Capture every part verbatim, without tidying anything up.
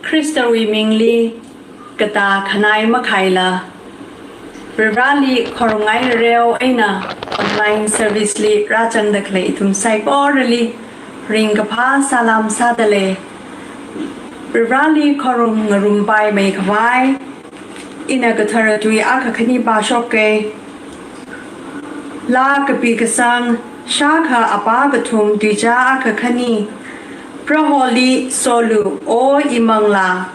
Khristawui mingli katā khanai makhaila, Varivarāli khorumngai rareo eina online service li rāzangda khalei ithum saikorali ringkaphā salam sādalei. Varivarāli khorum ngarumpai mei khavai, ina kathara tui akha khani pāshokkei. Laa kapi kasang, shākha apā kathum, tuizā akha khani. Proholi solu, O imanglā.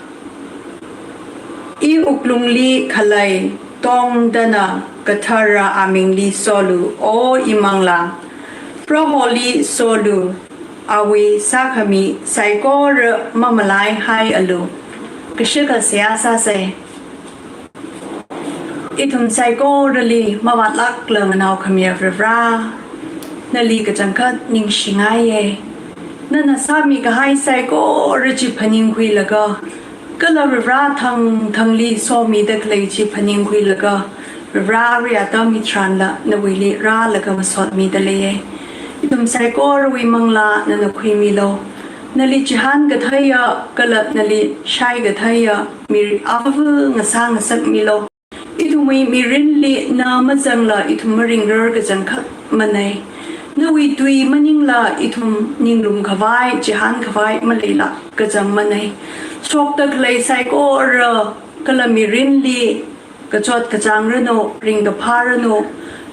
Iwuklungli khalei tongda na kathara amingli solu, O imanglā. Proholi solu, awui sākhami saikora mamalaihaialu. Kashikha seihā sāsei. Ithum saikorali mavātlākla nganao khamiya Varivarā, nali kachangkhat ningshingaiye. Nana sāmi kahai saikora chi phaningkhuilaga, kala Varivarā thangthangli somida khalei chi phaningkhuilaga, Varivarā arui atam hitharanla nawuili rālaga masotmida leiye. Ithum saikorawui manglā nana khuimilu. Nali chihān katheiya, kala nali shai katheiya miri avāva ngasā ngasakmilu. Ithumwui mirinli na mazangla ithum maringrar kachangkhat manei. Nawui tui maningla ithum ninglum khavai, chihān khavai maleilāk kachang manei. Shokda khalei saikora kala mirinli kachot kachāng ranu, ringkaphā ranu.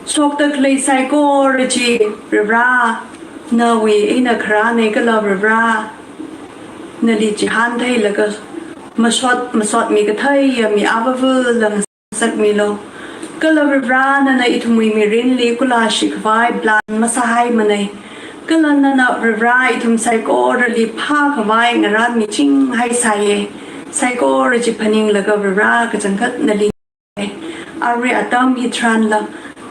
Shokda khalei saikora chi Varivarā nawui eina kharānei kala Varivarā nali chihān theilaga masot, masotmi katheiya mi avāvala ngasakmilu. Kala Varivarā nana ithumwui mirinli kulāshi khavai plan masāhaimanei. Kala nana Varivarā ithum saikorali phākhavai ngarānmiching haisāye. Saikora chi phaninglaga Varivarā kachangkhat nali. Arui atam hitharanla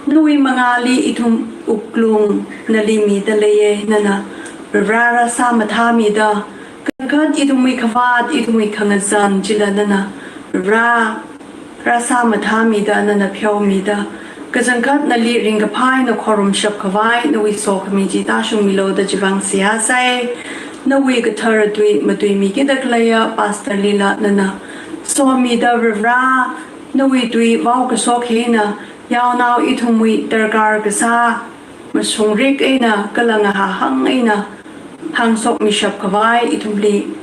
nawui mangāli ithum wuklung nali mida leiye. Nana Varivarā rāsā mathāmida, kachangkhat ithumwui khavāt, ithumwui khangazan chila nana Varivarā rāsā mathāmida, nana pheomida, kachangkhat nali ringkaphā eina khorumshap khavai nawui sokhami chi tāshungmilu da chivang seihā sai. Nawui kathara tui matuimikida khaleiya pastor lila nana somida Varivarā, nawui tui vaokashok eina yaonao ithumwui darkar kasā mashungrik eina kala ngahāhāng eina hāngshokmishap khavai ithumli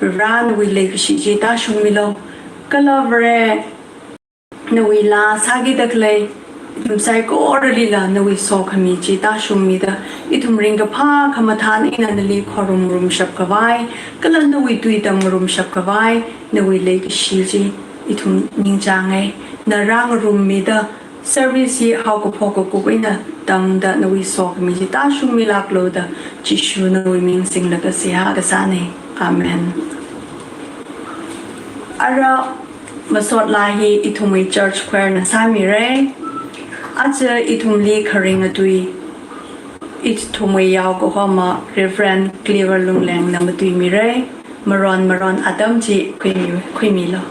Varivarā nawui leikashi chi tāshungmilu. Kala Vare, nawui laa sākida khalei ithum saikoralila nawui sokhami chi tāshungmida, ithum ringkaphā khamathān eina nali khorum ngarumshap khavai, kala nawui tui tam ngarumshap khavai nawui leikashi chi ithum ningchānge. Na rāngarummida service hi haokaphok kakup eina tangda nawui sokhami chi tāshungmilāklu da Jishu nawui ming singlaga seihā kasānei. Amen. Ara masot laa hi ithumwui church choir na sāmirei. Aja ithumli kharinga tui ithumwui yao kahoma Reverend Clever Lunglengna matuimirei. Maron maron atam chi khuimi, khuimilu.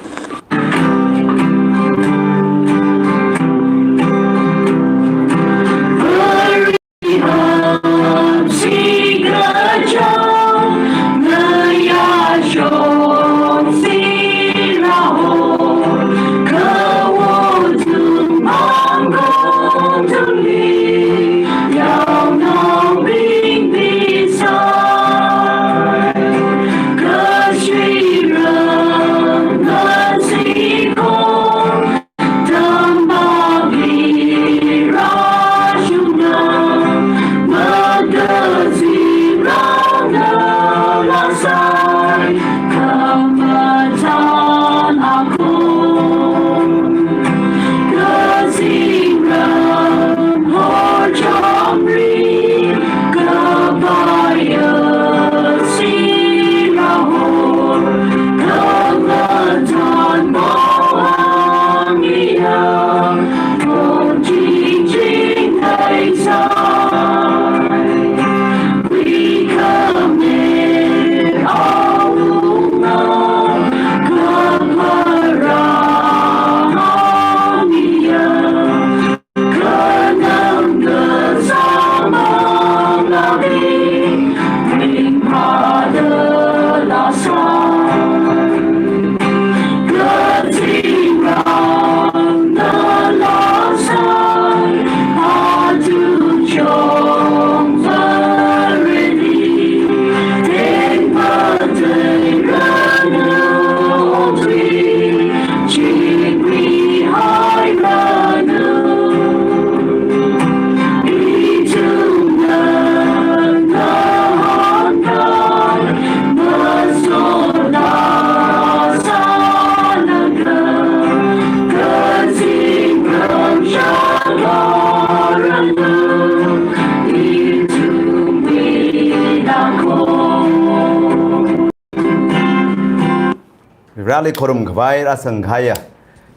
Vareli khorumkhavai rāsangkahaiya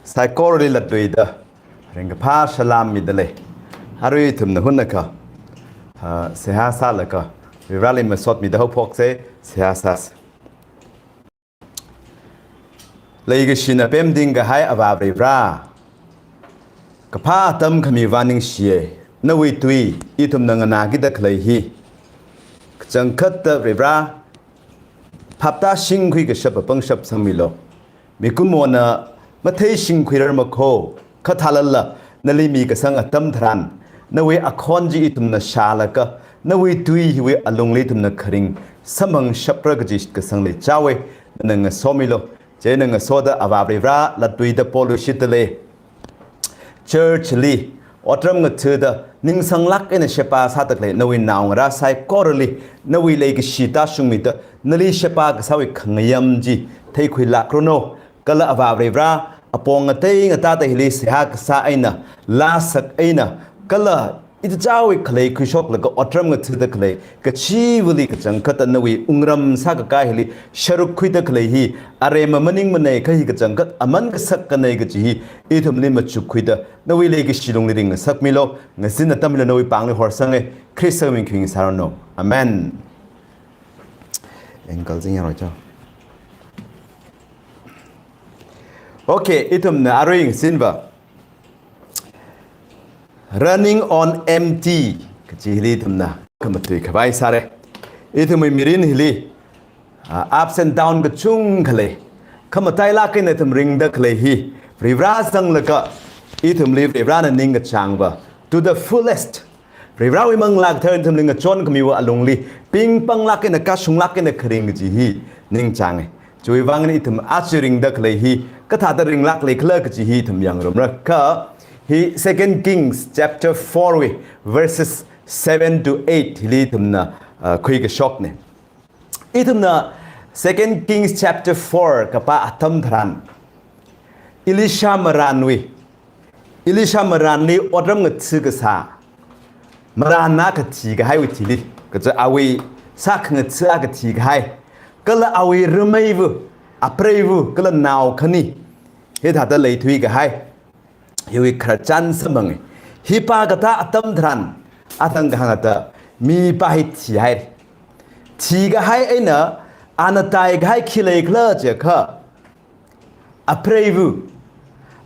saikorali latluida ringkaphā salam midalei. Arui ithumna hunakha, ah, seihā sālaga Vareli masot mida haophoksa, seihā sāsa. Leikashina pemdingkahai Avā Varivara, kaphā atam khami vang ningshiya. Nawui tui ithumna nganākida khalei hi kachangkhatta Varivara phaptāshingkhui kashap apangshap sangmilu. Mikumona matheishingkhuirar makho, kha thālala nali mikasang atam tharan, nawui akhon chi ithumna shālaga, nawui tui hiwui alungli ithumna kharing samphangshapra kaji kasangli Chāvā nana ngasomilu. Chieina ngasoda Avā Varivara latluida poluishitdalei. Church li otram ngathada ningsanglāk eina sheba sāda khalei nawui naongarā saikorali nawui leikashi tāshungmida nali sheba kasāwui khangayam chi theikhuilākranu. Kala Avā Varivara, apong ngatei ngatāda hili seihā kasā eina, lāsak eina, kala ithāda Chāvāwui khalei khuishoklaga otram ngathada khalei kachivali kachangkhatta nawui wungram sākakā hili sharuk khuida khalei hi aremma maningmanei, kha hi kachangkhat aman kasak kanei kaji hi ithumli machukkhuida nawui leikashi lungli ringngasakmilu. Ngazin atam hili nawui pāngli horsanga, Khrista ming khing sāranu. Amen. Angle zing yaroi chao. Okay, ithumna arui ngasinva Running on Empty kaji hili ithumna khamatui khavai sāra. Ithumwui mirin hili, ah, ups and down kachungkha lei. Khamatailāk eina ithum ringda khalei hi Varivara zanglaga ithumli Varivarana ningkachāngva to the fullest, Varivarawui Manglā Kathara ithumli ngachonkhamiwui alungli pingpanglāk eina kashunglāk eina kharing kaji hi ningchānga. Chiwui vang eina ithum aja ringda khalei hi kathāda ringlāk leikhala kaji hi ithum yangrumra. Kha hi Second Kings chapter four wui verses seven to eight hili ithumna, uh, khuikashokna. Ithumna Second Kings chapter four kapā atam tharan, Elisha marānwui, Elisha marānli otram ngatha kasā, marān akha thikahaiwui thili, kaja awui sākhangatha akha thikahai, kala awui rameiva, apreiva, kala nao khani hithāda leithuikahai hiwui khararchan samphanga. Hi pākatā atam tharan, athang kahāng thāda, mipā hi thihaira. Thikahai eina, ana taikahai khi leikhala jiakha, apreiva,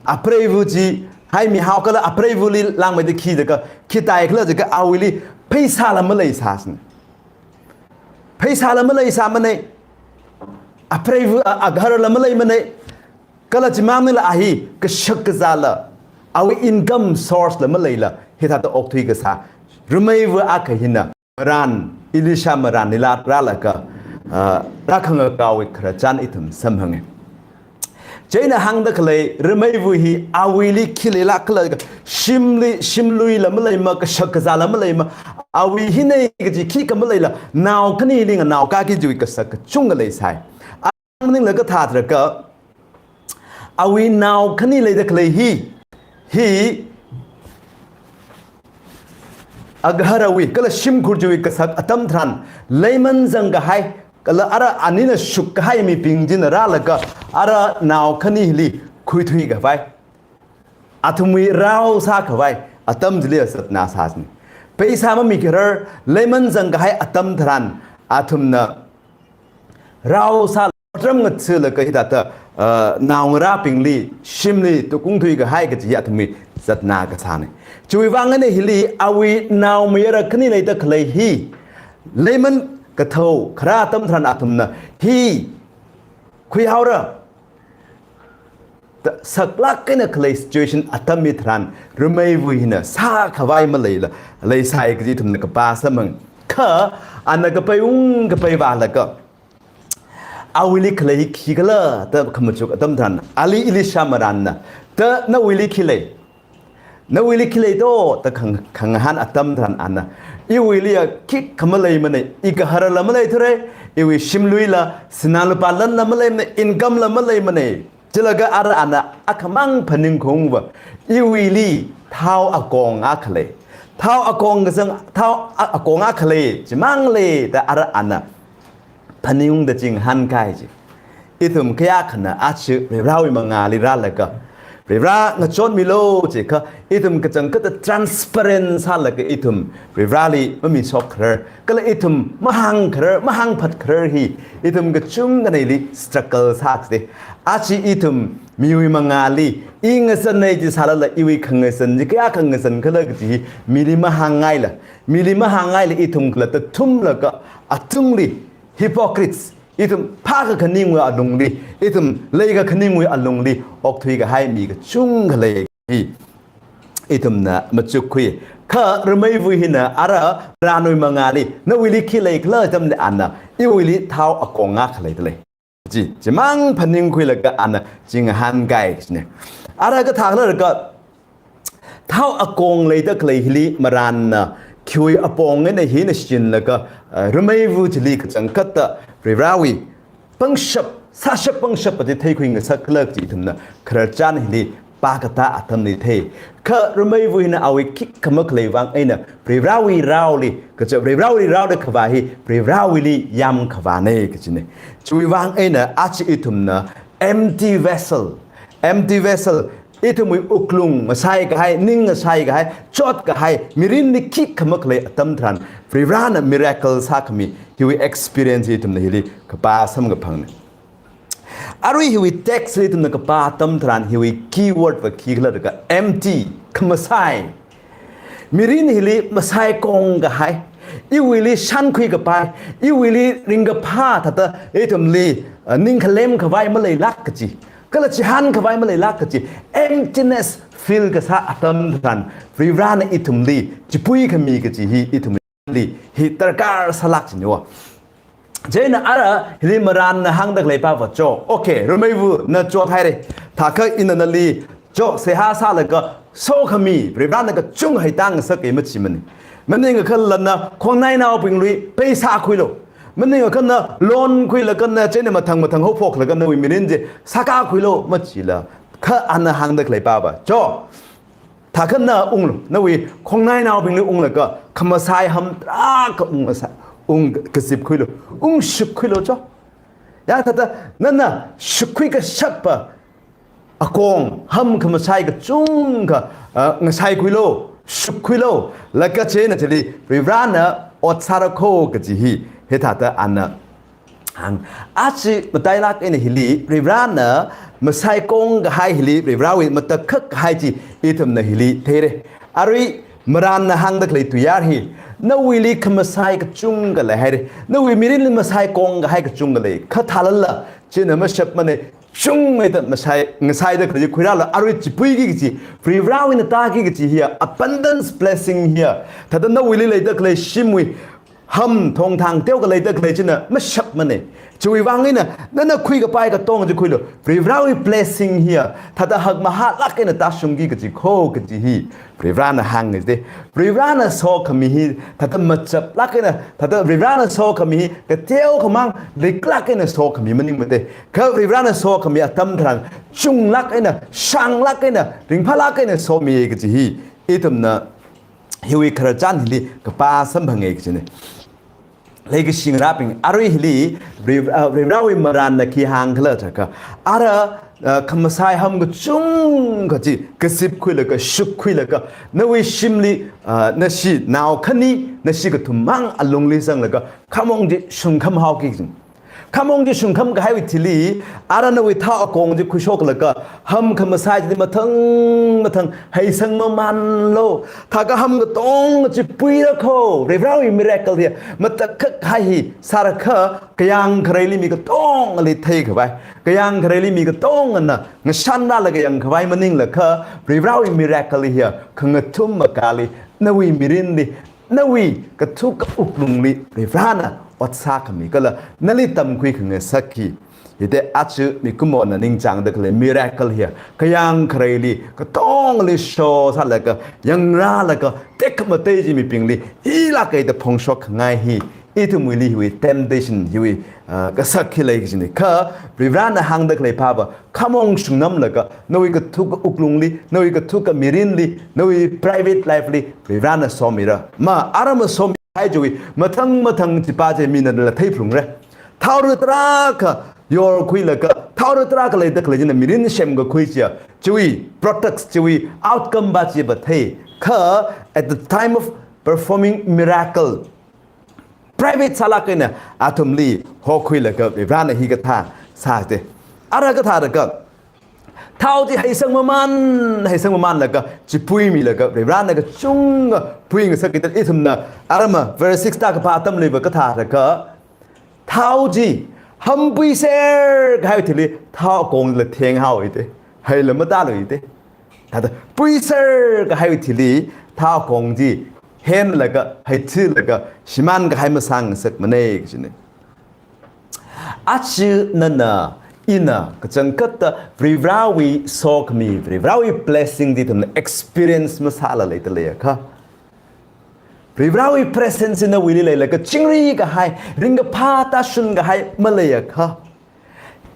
apreiva chi, haimi haokhala apreivali langmeida khi jiakha, khi taikhala jiakha awuili pheisāla maleisāsana. Pheisāla maleisāmanei. Apreiva, a, agaharala maleimanei. Kala chimang maningla a hi kashak kazāla, awui income source la maleila, hithāda okthui kasā rameiva akha hina marān, Elisha marānli lākrālaga, ah, rākhangakaowui khararchan ithum samphanga. Chieina hāngda khalei rameiva hi awuili khi leilākkhala, shimli, shimluila maleima, kashak kazāla maleima, awui hinei kaji khikha maleila, nao khanili nganaokaki chiwui kasak kachungkha leisai. Maningla kathā jiakha, awui nao khani leida khalei hi, hi agaharawui, kala shimkhur chiwui kasak atam tharan, leiman zangkahai, kala ara anina shukkahai mibing china rālaga, ara nao khanili khuithui khavai, athumwui rao sākhavai atam chili azatna sāsana. Pheisā mamikharar, leiman zangkahai atam tharan, athumna rao sā otram ngathalaga hithāda, ah, naongarābingli, shimli tukungthui kahai kaji athumwui zatna kasāna. Chiwui vang eina hili awui naomayara khani leida khalei hi, leiman kathao kharā atam tharan athumna hi khuihaora da saklāk eina khalei situation atam hitharan, rameiva hina sākhavai maleila leisai kaji ithumna kapā samphanga. Kha ana kapai ung kapai vālaga, awuili khalei hi khikhala da khamachuk atam tharan, ali Elisha marānna, da nawuili khi lei, nawuili khi lei do da khang-, khangahān atam tharan ana, iwuiliya khikha maleimanei, igaharala maleithurei, iwui shimluila sinā lupā lanla maleimanei, income la maleimanei. Chilaga ara ana akhamang phaningungva, iwuili thao akong akha lei. Thao akong kazang, thao a-, akong akha lei, chimang lei da ara ana phaningungda chingahān kahai chi. ithum kayākhana aja Varivarāwui mangāli rālaga, Varivarā ngachonmilu jiakha, ithum kachangkhatta transparent sālaga ithum Varivarāli mamishokkharar, kala ithum mahāngkharar, mahāngphatkharar hi, ithum kachungkhaleili struggle sākasai. Aja ithum miwui mangāli, i ngasannei jisālala iwui khangasan chi kayākha ngasankhala kaji hi mili mahāngngaila, mili mahāngngaila ithum khalatta thumlaga atungli hypocrites, ithum phākha khaningwui alungli, ithum leikha khaningwui alungli okthuikahai mi kachungkha lei hi ithumna machukkhui. Kha rameiva hina ara maranwui mangāli, nawuili khi leikhala atamli ana, iwuili thao akong akha leidalei. Chi, chimang phaningkhuilaga ana chi ngahānkai kajina. Ara kathākhala jiakha, thao akong leida khalei hili maranna khiwui apong eina hina shinlaga, eh, rameiva chili kachangkhatta Varivarāwui pangshap, sāshap pangshap pati theikhui ngasakkhala kaji ithumna khararchan hili pākatā atamli thei. Kha rameiva hina awui khikha makhalei vang eina Varivarāwui raoli, kaja Varivarāwui raoli khavā hi Varivarāwuili yamkhavānei kajina. Chiwui vang eina aja ithumna empty vessel, empty vessel, ithumwui wuklung ngasaikahai, ning ngasaikahai, chotkahai, mirinli khikha makhalei atam tharan, Varivarāna miracle sākhami hiwui experience hi ithumna hili kapā samkaphangna. Arui hiwui text li ithumna kapā atam tharan hiwui keyword va khikhala jiakha empty, khamasai. Mirin hili masaikongkahai, iwuili shānkhui kapai, iwuili ringkaphā thāda ithumli, uh, ningkhalem khavai maleilāk kaji, kala chihān khavai maleilāk kaji, emptiness feel kasā atam tharan, Varivarāna ithumli chipui khami kaji hi ithumli hi darkar sālāk jiniwa. Chieina ara hili maranna hāngda khalei pava cho. Okay, rameiva na chothaira. Thākha ina nali cho seihā sālaga sokhami, Varivarāna kachung heitang ngasakai machimana. Maningakha nana khongnainaobingli pheisā khuilu. Maningakha na loan khuilaga na chieina mathang mathang haophoklaga nawui mirin chi sākā khuilu machila. Kha ana hāngda khalei pava cho. Thākha na unglu, nawui khongnainaobingli unglaga, khamasai ham tarākha ung asa, ung kazip khuilu, ungshuk khuilu cho. Ya thāda, nana shukkhui kashapa akong, ham khamasai kachungkha, ah, ngasai khuilu, shuk khuilu, laga chieina chili, Varivarāna ot sāra kho kaji hi, hithāda ana hāng. Aja matailāk eina hili, Varivarāna masaikongkahai hili, Varivarāwui matakhak kahai chi, ithumna hili theira. Arui maranna hāngda khalei tuiyār hi, nawuili khamasai kachungkha leihaira. Nawui mirinli masaikongkahai kachungkha lei. Kha thālala, china mashapmana, chungmeida masai, ngasaida khalei khuirālu, arui chipuiki kaji, Varivarāwuina tāki kaji hiya, abundance blessing hiya. Thāda nawuili leida khalei shimwui, ham thongthang teokha leida khalei china mashapmana. Chiwui vang eina, nana khuikapai katonga chi khuilu. Varivarāwui blessing hiya, thāda hakmahālāk eina tāshungki kaji kho kaji hi, Varivarāna hāngngaida. Varivarāna sokhami hi, thāda machaplāk eina, thāda Varivarāna sokhami hi, kateokhamang, liklāk eina sokhami maningmada. Kha Varivarāna sokhami atam tharan, chunglāk eina, shānglāk eina, ringphālāk eina somi kaji hi, ithumna hiwui khararchan hili kapā samphanga kajina. Leikashi ngarābing, arui hili, Vari-, ah, Varivarāwui maranna khi hāngkhala jiakha, ara, ah, khamasai ham kachungkha chi, kazip khuilaga, shuk khuilaga, nawui shimli, ah, nashi nao khani, nashi kathummang alungli zanglaga, khamong chi shungkham haoki kajina. Khamong chi shungkham kahaiwui thili, ara nawui thao akong chi khuishoklaga, ham khamasai chi mathang mathang heisang mamanlu. Thākha ham katonga chipuira kho, Varivarāwui miracle hi, matakhak kahai hi, sārakha, kayāng khareili mi katongali theikhavai, kayāng khareili mi katongana ngashanrālaga yangkhavai maninglaga, Varivarāwui miracle hiya, khangathum makali, nawui mirinli, nawui kathuka wuklungli Varivarāna ot sākhami kala nali tamkhui khangasak hi. Hithāda aja mikumona ningchāngda khalei miracle hiya, kayāng khareili, katongali show sālaga, yangrālaga, tekhamatei chi mibingli, ilākeida phongshok khangai hi, ithumwuili hiwui temptation hiwui, ah, kasak hi lei kajina. Kha Varivarāna hāngda khalei pava, khamong shungnamlaga, nawui kathuka wuklungli, nawui kathuka mirinli, nawui private life li, Varivarāna somira. Ma, ara masomihai chiwui, mathang mathang chipa chi mina nala theiphalungra. Thaora tarākha, yorkhuilaga, thaora tarākha leida khalei china mirin semkakhui chiya, chiwui products, chiwui outcome va chi va thei. Kha at the time of performing miracle, private sālāk eina athumli hokhuilaga Varivarana hikathā sāde. Ara kathāda kha, thao chi heisang maman, heisang mamanlaga, chipuimilaga, Varivarana kachungkha puingasak kida ithumna, arama verse six ta kapā atamli va kathāda kha, thao chi hampuiser kahai thili, thao kongla thenghaowa de, heila matāluwa de. Thāda puiser kahai thili, thao kong chi henlaga, heithilaga, shimān kahai masāngasakmana kajina. Aja nana, ina, kachangkhatta Varivarawui sokhami, Varivarawui blessing chi ithumna experience masāla leida leiakha, Varivarawui presence nawuili leilaga chingri kahai, ringkaphā tāshun kahai maleiakha,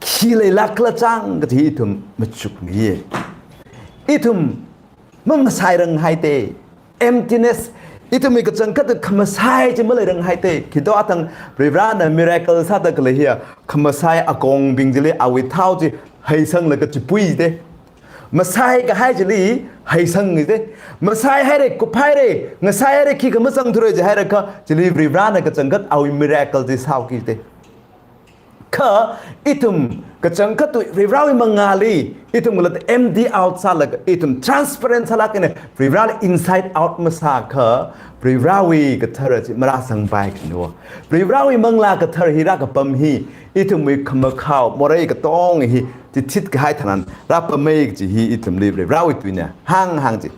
khi leilākla chang kaji ithum machukmiya. Ithum mamasairanghai de. Emptiness, ithumwui kachangkhatta khamasai chi maleiranghai de. Khi to athang Varivarana miracle sāda khalei hiya, khamasai akongbing chili awui thao chi heisanglaga chipui de. Masai kahai chili heisang de. Masaihaira, kuphaira, ngasaihaira, khikha mazangthura jihaira kha, chili Varivarana kachangkhat awui miracle chi sāki de. Kha ithum kachangkhat Varivarawui mangāli, ithum khalatta empty out sālaga, ithum transparent sālāk eina Varivarali inside out masākha, Varivarawui kathara chi marāzangpai kajina. Varivarawui Manglā Kathara hi rākapam hi, ithumwui khamakhao morei katonga hi chithit kahai tharan rāpama kaji hi ithumli Varivarawui tuina hānghāng chi.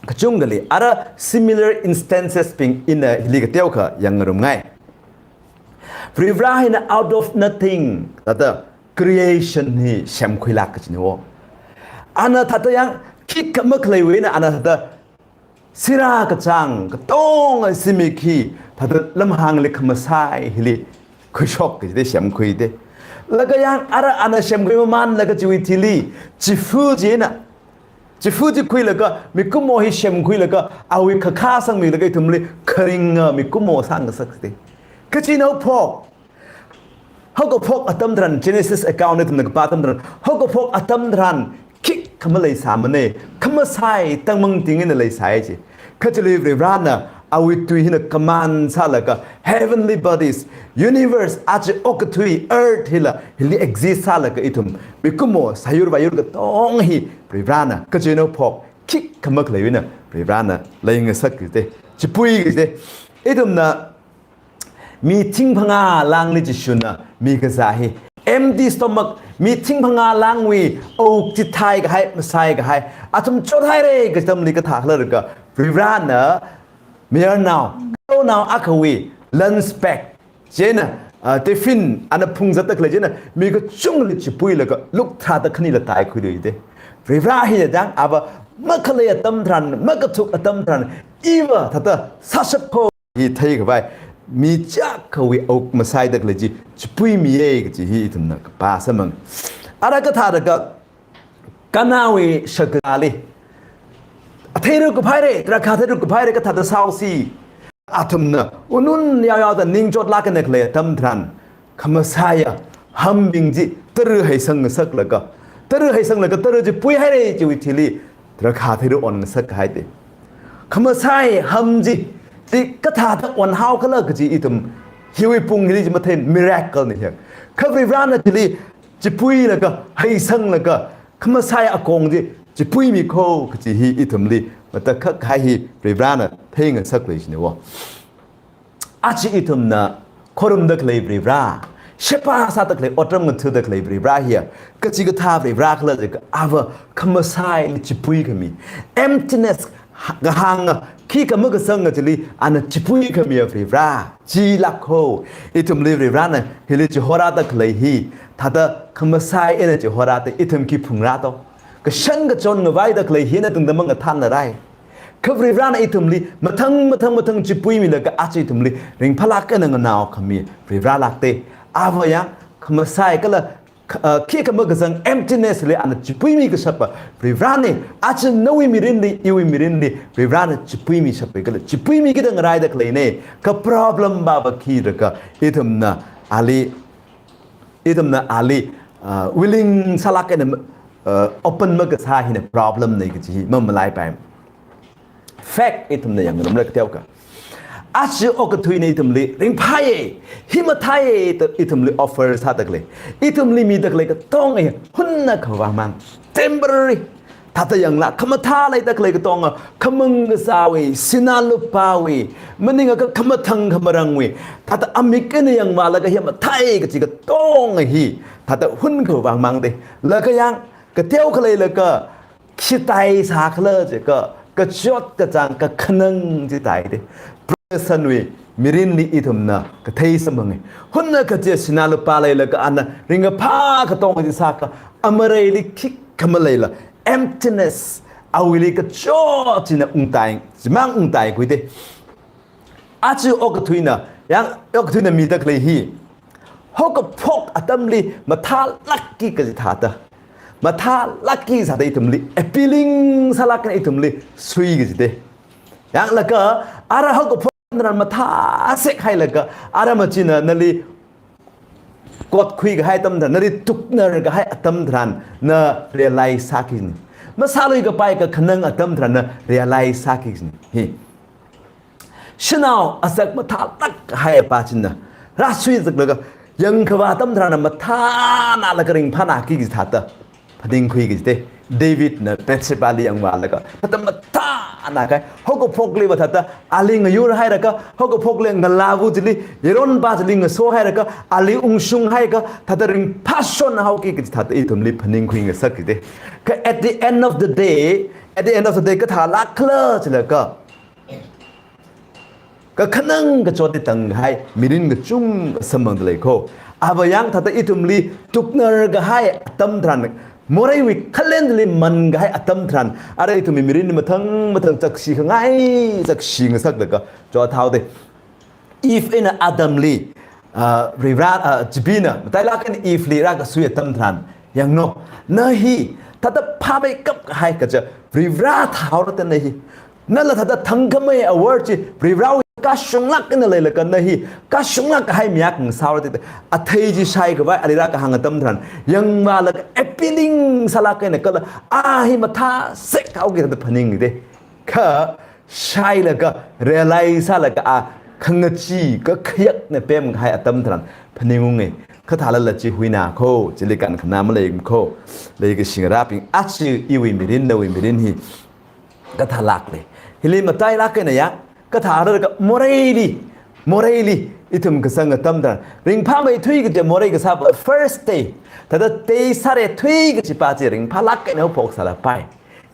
Kachungkhali, ara similar instances bing ina hili kateokha yangngarumngai. Varivara hina out of nothing, thāda creation hi semkhuilāk kajina. Ana thāda yang khikha makhaleiwui eina ana thāda sirā kachāng katonga zimik hi thāda lamhāngli khamasai hili khuishok kaji de semkhui de. Laga yang ara ana semkhui mamanlaga chiwui thili, chifu china, chifu chi khuilaga, mikumo hi semkhuilaga, awui khakha sangmilaga ithumli kharinga mikumo sāngasak de. Kachina haophok, haokaphok atam tharan, Genesis account ithumna kapā atam tharan, haokaphok atam tharan khikha maleisāmana, khamasai tangmang ting eina leisai chi. Kha chili Varivarana awui tui hina command sālaga, heavenly bodies, universe, aja okathui, earth hila, hili exist sālaga ithum mikumo, sāyur vāyur katonga hi Varivarana, kachina haophok, khikha makhaleiwui eina Varivarana leingasak kaji de, chipui kaji de. Ithumna mi thing phangā lāngli chishunna mikazā hi, empty stomach, mi thing phangā lāngwui awuk chithai kahai, masai kahai, athum chothaira kaji atamli kathā khala jiakha, Varivarana mayarnao, katonao akhawui lunch bag, chieina, ah, tiffin ana phungzatda khalei chieina, mi kachungkhali chipuilaga lukthāda khanila taikhuilui de. Varivara hina dang, ava makhalei atam tharan, makathuk atam tharan, iva thāda sāshap kho hi theikhavai, mi chiyākhawui awuk masaida khalei chi chipuimiya kaji hi ithumna kapā sāmang. Ara kathāda kha, Kanawui shakazāli, atheiru kuphaira, drakha theiru kuphaira kathāda sāhaosi. Athumna unun yaoyaoda ning chotlāk eina khalei atam tharan, khamasaiya hambing chi tara heisang ngasaklaga, tara heisanglaga tara chi puihaira chiwui thili, drakha theiru on ngasak kahai de. Khamasai ham chi, chi kathāda onhao khala kaji ithum hiwui pung hili chi mathei, miracle na hi. Kha Varivarana chili chipuilaga, heisanglaga, khamasai akong chi chipuimi kho kaji hi ithumli matakhak kahai hi Varivarana theingasak lei china wo. Aja ithumna khorumda khalei Varivara, sheba sāda khalei, otram ngathuda khalei Varivara hiya kachikathā Varivara khala jiakha, ava khamasaili chipuikhami, emptiness ha-, kahānga, khikha makazanga chili ana chipuikhamiya Varivara chilāk kho. Ithumli Varivarana hili chihorāda khalei hi, thāda khamasai eina chihorāda ithum khi phungrā to? Kashan kachon ngavaida khalei hina tungda mangathānnarai. Kha Varivarana ithumli mathang, mathang, mathang chipuimilaga aja ithumli ringphālāk eina nganaokhami Varivara lākte. Ava yang khamasai kala, kha-, ah, khikha makazang emptiness li ana chipuimi kashapa Varivarana, aja nawui mirinli, iwui mirinli Varivarana chipuimi shapa kala chipuimi kida ngaraida khaleina. Kha problem va va khi jiakha, ithumna ali ithumna ali, uh, willing sālāk eina, uh, open makasā hina problem na kaji hi mamalaipai. Fact ithumna yangngarumra kateokha. Aja okathuina ithumli ringphāya, hi mathāya da ithumli offer sādalei. Ithumli midalei katonga hi hunnakha vāngmang. Temporary. Thāda yanglu, khamathā leidalei katonga, khamang kasāwui, sinā lupāwui, maningakha khamathang khamarangwui, thāda amik eina yangvālaga hi mathāya kaji katonga hi, thāda hunnakha vāngmang de. Laga yang, kateo khalei laga, khi tai sākhala jiakha, kachot kachāng kakhanang chi tai de. Protestanwui mirinli ithumna kathei samphanga. Hunnakha chi sinā lupā leilaga ana ringkaphā katonga chi sākha, amareili khikha maleila, emptiness, awuili kachot china ungtai, chimang ungtai khui de. Aja okathuina, yang okathuina midalei hi. Haokaphok atamli mathālākki kaji thāda. Mathālākki sāda ithumli, appealing sālāk eina ithumli sui kaji de. Yanglaga, ara haokaphok tharan mathāsek hailaga, ara machina nali kotkhui kahai atam tharan, nali tuknar kahai atam tharan, na realize sāki kajina. Masālui kapai kakhanang atam tharan, na realize sāki kajina. Hi. Shanao azak mathālāk kahai apā china, rāsui zaklaga, yangkhavā atam tharan mathānālaga ringphānāki kaji thāda phaningkhui kaji de. Davidna Bathshebali yangvālaga, thāda mathānā kahai, haokaphokliva thāda, ali ngayur hailaga, haokaphokli ngalāva chili, yaronpa chili ngaso hailaga, ali ungshung hailaga, thāda ringphāshon haoki kaji thāda ithumli phaningkhui ngasak kaji de. Kha at the end of the day, at the end of the day, kathālākkhala jilaga, kakhanang kachot tangkahai mirin kachungkha samphangdalei kho. Ava yang thāda ithumli tuknar kahai atam tharan, moreiwui khalendali man kahai atam tharan, ara ithumwui mirin mathang mathang chakshi khangai, chakshi ngasaklaga chothaode. Eve eina Adamli, ah, Varivara, ah, Chipeena matailāk eina Eveli rākasui atam tharan, yanglu, na hi thāda phāmeikap kahai kaja, Varivara thāhaora da na hi. Nala thāda thangkhamei awor chi, Varivarawui kashunglāk eina leilaga na hi, kashunglāk kahai mi akha ngasāhaora da, athei chi shaikhavai ali rākahāng atam tharan, yangvālaga appealing sālāk eina kala, a hi mathāsek haoki thāda phaning de. Kha, shailaga, realize sālaga a khangachee kakhayakna pemkahai atam tharan phaningunga. Kathālala chi huina kho, chili kankhanā malei kho. Leikashi ngarābing, aja iwui mirin, nawui mirin hi kathālākli. Hili matailāk eina ya, kathālāka moreili, moreili ithum kasang atam tharan, ringphāmeithui kaja morei kasāpa first day, thāda tei sārethui kajipa chi ringphālāk eina haophok sālapai.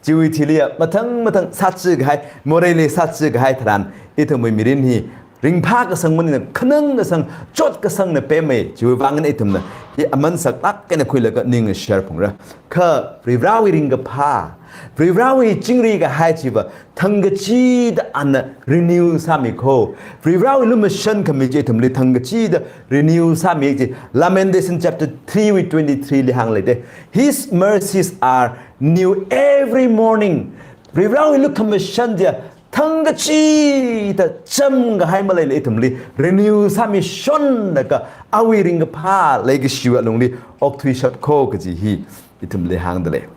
Chiwui thili ya, mathang mathang sāchi kahai, moreili sāchi kahai tharan, ithumwui mirin hi ringphā kasang maningla, khanang kasang, chot kasangna pemma, chiwui vang eina ithumna hi aman saklāk eina khuilaga ning share phungra. Kha Varivarawui ringkaphā, Varivarawui chingri kahai chiva thangkacheeda ana renew sāmi kho. Varivarawui lumashan khami chi ithumli thangkacheeda renew sāmi ji. Lamentation chapter three wui twenty-three li hānglei de. His mercies are new every morning. Varivarawui lukhamashan chiya thangkacheeda chāmkahai maleila ithumli renew sāmishonlaga awui ringkaphā leikashiwui alungli okthuishot kho kaji hi ithumli hāngdalei.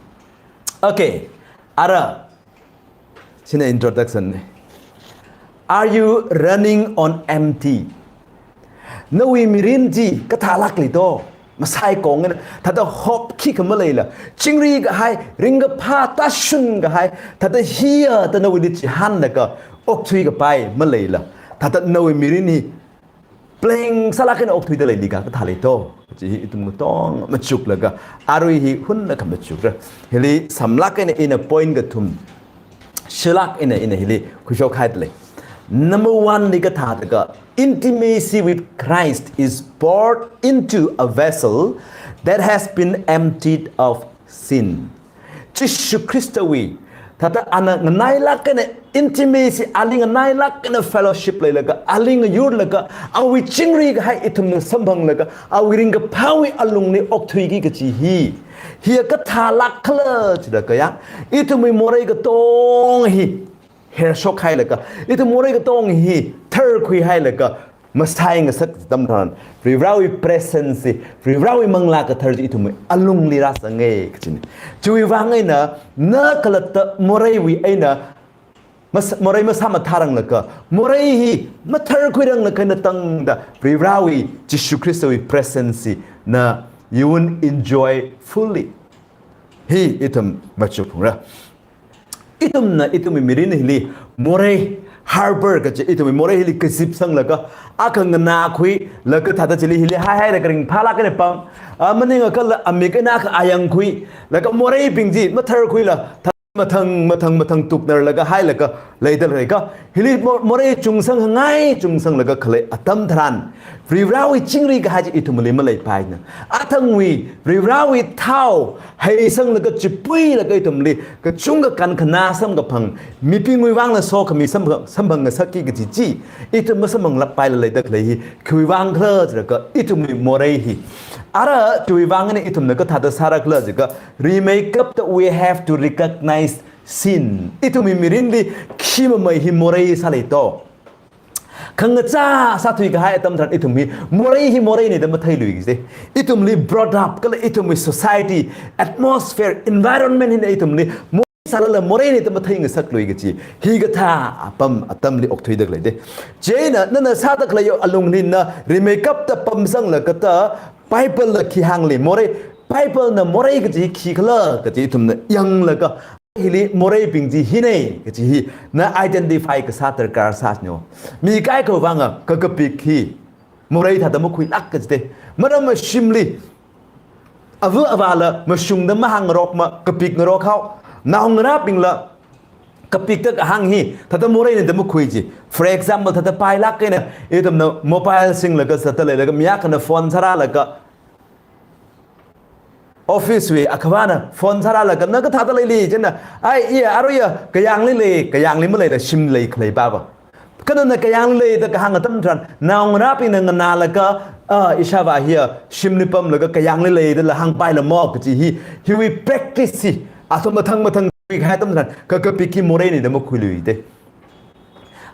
Okay, ara, china introduction ne. Are you running on empty? Nawui mirin chi kathālākli to, masai kong eina, thāda hope khikha maleila, chingri kahai, ringkaphā tāshun kahai, thāda hiya da nawuili chihānlaga okthui kapai maleila, thāda nawui mirin hi blank sālāk eina okthuida leili ka, kathāli to, chi hi ithum katong machuklaga, arui hi hunnakha machukra. Hili samlāk eina ina point kathum, shilāk eina ina hili khuishok haidalei. Number one li kathāda ka, intimacy with Christ is poured into a vessel that has been emptied of sin. Jishu Khristawui, thāda ana nganailāk eina intimacy, ali nganailāk eina fellowship leilaga, ali ngayurlaga, awui chingri kahai ithumna samphanglaga, awui ringkaphāwui alungli okthuiki kaji hi. Hiya kathālākkhala jilaga ya, ithumwui morei katong hi hershok hailaga, ithum morei katong hi tharkhui hailaga, masai ngasak atam tharan, Varivarāwui presence chi, Varivarāwui Manglā Kathara chi ithumwui alungli rāzanga kachina. Chiwui vang eina, na khalatta moreiwui eina, mas-, morei masā mathāranglakha, morei hi matharkhuiranglakha eina tangda, Varivarāwui Jishu Khristawui presence chi na, you won't enjoy fully. Hi ithum machukphungra. Ithumna, ithumwui mirin hili, morei, harbor kachi, ithumwui morei hili kazip sanglaga, akha nganākhuilaga thāda chili hili haihailaga ringphālāk eina pam, a, maningakhala amik eina akha ayangkhuilaga moreibing chi matharkhuila, thā-, mathang, mathang, mathang tuknarlaga hailaga leida leikha, hili mo-, morei chungsang hangai chungsanglaga khalei atam tharan, Varivarāwui chingri kahai chi ithumli maleipaina. Athangwui Varivarāwui thao heisanglaga chipuilaga ithumli kachungkha kankhanā samkaphang, mibingwui vangla sokhami samphang, samphang ngasakki kaji chi, ithum masamphanglapaila leida khalei hi khiwui vang khala jilaga ithumwui morei hi. Ara chiwui vang eina ithumna kathāda sāra khala jilaga, rimeikapta we have to recognize sin. Ithumwui mirinli khi mamei hi morei sālei to. Khangachā sāthui kahai atam tharan ithum hi morei hi moreina da matheilui kaji. Ithumli brought up, kala ithumwui society, atmosphere, environment hina ithumli morei sālala moreina da mathei ngasaklui kaji. Hikathā apam atamli okthuida khalei de. Chieina nana sāda khalei alungli na rimeikapta pamsanglaga ta Bible la khi hāngli morei, Bible na morei kaji khi khala kaji ithumna yanglaga, hili moreibing chi hina kaji hi na identify kasā darkar sāsino. Mi kaikha vanga kakapik hi morei thāda makhuilāk kaji de. Maram mashimli, ava avāla mashungda mahāngrokma, kapikngarok hao. Naongarābingla kapikda kahāng hi thāda moreina da makhui ji. For example, thāda pailāk eina, ithumna mobile singlaga zatda leilaga, mi akhana phone sārālaga, office wui akhavāna phone sārālaga, na kathāda leili, chieina, ai, iya, arui iya, kayāngli lei, kayāngli maleila shimli lei khalei papa. Kha nana kayāngli lei da kahāng atam tharan, naongarābingna nganālaga, a, ishāvā hiya shimli pamlaga kayāngli lei dala hāngpaila mo kaji hi, hiwui practice hi, athum mathang mathang tui kahai atam tharan, kakapik hi moreina da makhuilui de.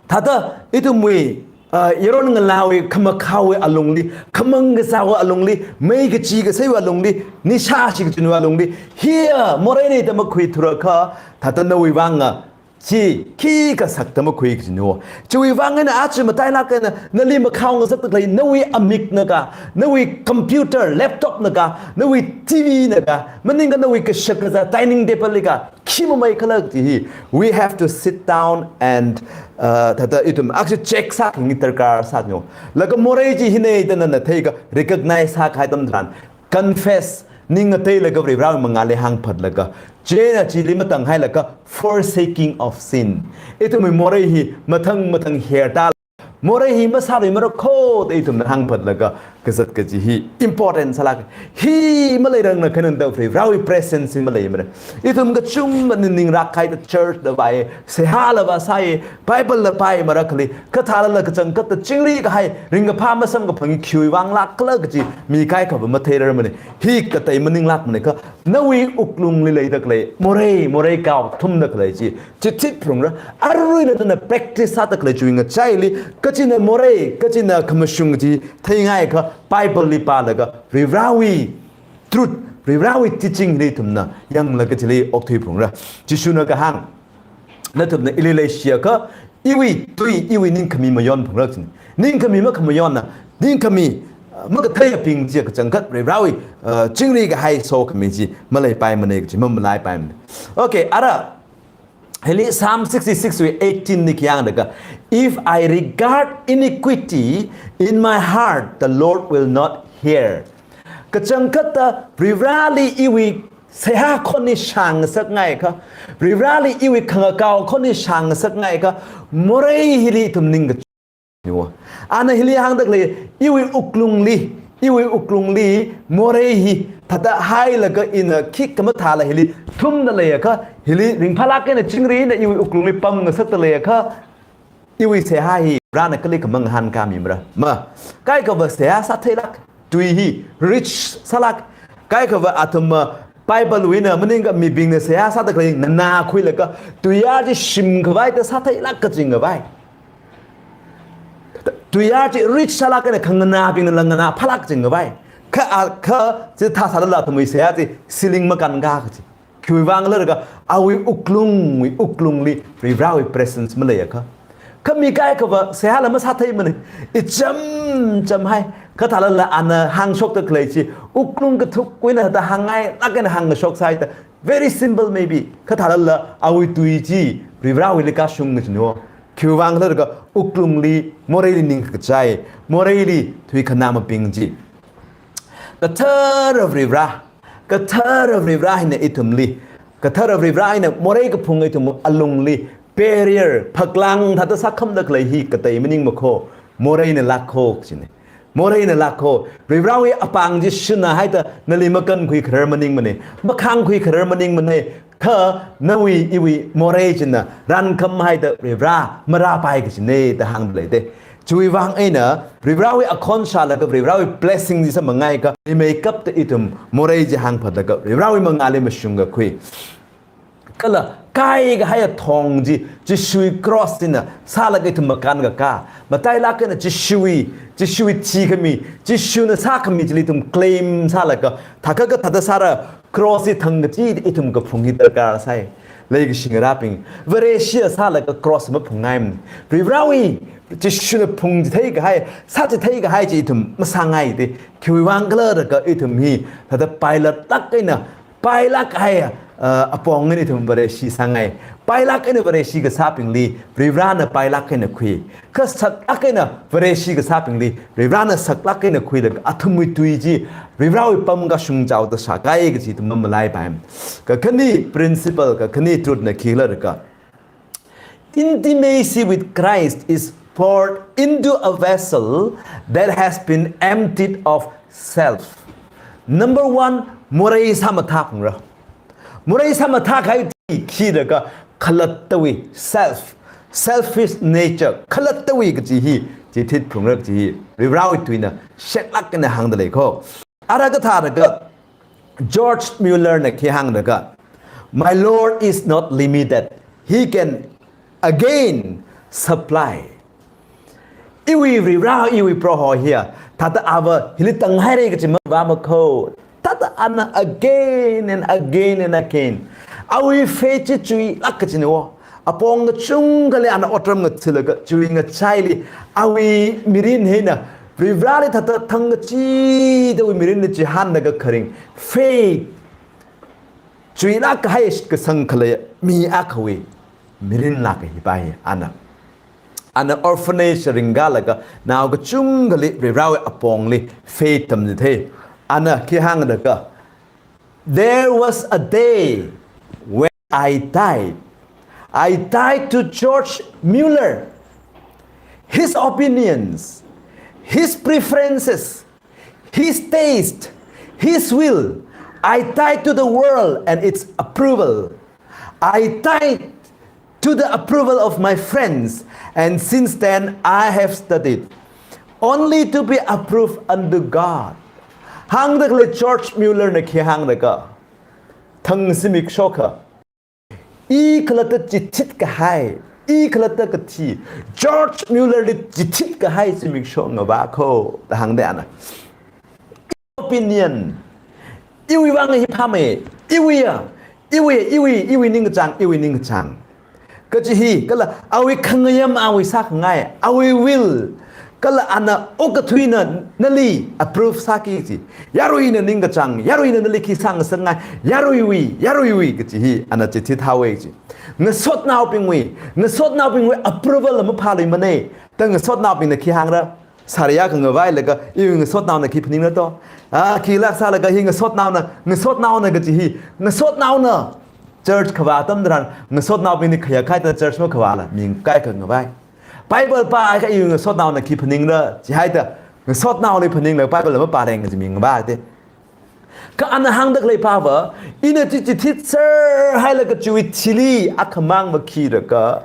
Thāda, ithumwui, ah, yaron ngalāwui, khamakhaowui alungli, khamang kazāwui alungli, mei kachi kaseiwui alungli, nishā chi kachinwui alungli, hiya moreina da makhuithurakha, thāda nawui vanga chi khikha sakda makhui kachino. Chiwui vang eina aja matailāk eina, nali makhao ngasakda khalei, nawui amikna ka, nawui computer, laptop na ka, nawui T V na ka, maningakha nawui kashak kazā dining table li ka, khi mamei khala kaji hi, we have to sit down and, uh, thāda ithum actually check sākhami darkar sāno. Laga morei chi hina da nana theikha recognize sākahai atam tharan, confess, ning ngateilaga Varivarāwui mangāli hāngphatlaga, chieina chili matanghailaga forsaking of sin. Ithumwui morei hi mathang mathang herda morei hi masāluimara kho da ithumna hāngphatlaga kazat kaji hi important sālāk. Hi maleirangna khanangda Varivarāwui presence hi maleimara. Ithum kachungkhana ningrākahai da church la vāya, seihā la vāsāya, Bible la pāya mara khali, kathālala kachangkhatta chingri kahai, ringkaphā masamkaphang hi khiwui vanglāk khala kaji mi kaikhava matheirarmana. Hi katei maninglākmana kha, nawui wuklungli leida khalei morei, morei kao thumda khalei chi, chithit phungra, aruina nana practice sāda khalei chiwui ngachaili, kachina morei, kachina khamashung chi theingaikha, Bible li pālaga, Varivarāwui truth, Varivarāwui teaching li ithumna yanglaga chili okthui phungra. Jishuna kahāng, nathumna ili leishiakha, iwui tui, iwui ningkhami mayonphungra kajina. Ningkhami makhamayonna, ningkhami, uh, makatheiyabing chi kachangkhat Varivarāwui, uh, chingri kahai sokhami chi maleipaimana kaji, mamalaipaimana. Okay, ara, hili Psalm sixty-six wui eighteen li khi hāngda kha, "If I regard iniquity in my heart, the Lord will not hear." Kachangkhatta Varivarāli iwui seihā khon hi shāngngasakngaikha, Varivarāli iwui khangakao khon hi shāngngasakngaikha, morei hili ithum ningkachot niwo. Ana hili hāngda khalei, iwui wuklungli, iwui wuklungli morei hi thāda hailaga ina khikha mathāla hili thumda leiakha, hili ringphālāk eina chingrina iwui wuklungli pamngasakda leiakha, iwui seihā hi Varena kalikha mangahānkāmimara. Ma, kaikhava seihā sātheilāk, tui hi rich sālāk. Kaikhava athum, uh, Bible wui eina maningakha mibingna seihā sāda khalei nganākhuilaga, tuiyār chi shimkhavai da sātheilāk kachingkhavai. Tuiyār chi rich sālāk eina khanganābingna langana phālāk ching khavai. Kha a, kha chithā sālala athumwui seihā chi ceiling makānka kaji. Khiwuivang khala jiakha awui wuklungwui wuklungli Varivarāwui presence maleiakha. Kha mi kaikhava seihāla masātheimana. Icham chamhai. Kha thālala ana hāngshokda khalei chi wuklung kathukwui eina da hāngngailāk eina hāngshok sāhaida. Very simple maybe. Kha thālala awui tui chi Varivarāwuili kashung kajina. Khiwuivang khala jiakha wuklungli moreili ningkachai, moreili thuikhanā mabing chi. Kathara Varivarā, kathara Varivarā hina ithumli, kathara Varivarā hina morei kaphung ithum alungli barrier, phaklang thāda sākhamda khalei hi katei maningmakho, moreina lākho kajina. Moreina lākho, Varivarāwui apāng chi shunna haida nali makankhui kharar maningmana, makhāngkhui kharar maningmana, kha nawui iwui morei china rankham haida Varivarā marāpai kajina da hāngda leida. Chiwuivang eina Varivarāwui akhon shālaga Varivarāwui blessing chi samphangngaiakha, rimeikapta ithum morei chi hāngphālaga Varivarāwui mangāli mashungkakhui. Kala kaikahai athong chi, Jishuwui cross china sālaga ithum makānkakā. Matailāk eina Jishuwui, Jishuwui thikhami, Jishuna sākhami chili ithum claim sālaga, thākha kathāda sāra cross hi thangkachida ithum kaphung hi darkar sai. Leikashi ngarābing, Vareshia sālaga cross maphungngaimana. Varivarāwui, Jishuna phungchitheikahai, sāchitheikahai chi ithum masāngaida. Khiwuivang khala jiakha ithum hi, thāda pailatlāk eina, pailāk kahai, uh, apong eina ithum Vareshi sāngai. Pailāk eina Vareshi kasābingli Varivarāna pailāk eina khui. Kha saklāk eina Vareshi kasābingli Varivarāna saklāk eina khuilaga athumwui tui chi Varivarāwui pam kashung chaoda shākai kaji ithum mamalaipai. Kakhane principle, kakhane truth na khikhala jiakha, intimacy with Christ is poured into a vessel that has been emptied of self. Number one, morei sāmathā phungra. Morei sāmathākahai chi khi jiakha khalattawui self, selfish nature, khalattawui kaji hi chithit phungra kaji hi Varivarāwui tuina sheklāk eina hāngda leikho. Ara kathā jiakha George Muller na khi hāng jiakha, "My Lord is not limited. He can again supply." Iwui Varivarā, iwui Proho hiya, thāda ava hili tānghaira kaji mavāmakho. Thāda ana again and again and again. Awui faith chi chuilāk kajina wo. Apong kachungkhali ana otram ngathalaga, chuingachaili, awui mirin hina, Varivarāli thāda thangkachida awui mirinli chihānlaga kharing. Faith. Chuilāk kahai shitkasang khalei mi akhawui mirinla kahipai ana. Ana orphanage ringkālaga nao kachungkhali Varivarāwui apongli faith tamchithei. Ana khi hāng jiakha, "There was a day when I died. I died to George Muller, his opinions, his preferences, his taste, his will. I died to the world and its approval. I died to the approval of my friends, and since then I have studied only to be approved unto God." Hāngda khalei George Muller na khi hāng jiakha, thang zimiksho akha, i khalatta chithit kahai, i khalatta kathi, George Muller li chithit kahai zimiksho ngavākho da hāngda ana. Opinion. Iwui vang hi phāmei, iwuiya, iwui, iwui, iwui ningkachāng, iwui ningkachāng kaji hi, kala awui khangayam, awui sākhangai, awui will, kala ana okathuina nali approve sāki kaji. Yaruina ningkachāng, yaruina nali khi sāngasakngai, yaruiwui, yaruiwui kaji hi ana chithit haowa kaji. Ngasotnaobingwui, ngasotnaobingwui approval la maphāluimana. Da ngasotnaobingna khi hāngra, sariya khangavailaga, iwui ngasotnaona khi phaningra to. A, khilāk sālaga hi ngasotnaona, ngasotnaona kaji hi, ngasotnaona church khavā atam tharan, ngasotnaobingli khayākhaida church makhavāla, mi kaikha ngavai. Bible pāakha iwui ngasotnaona khi phaningra, chihaida, ngasotnaoli phaninglaga Bible mapāleng kaji mi ngavai te. Kha ana hāngda khalei pava, ina chi chithitser hailaga chiwui thili akhamang va khi jiakha,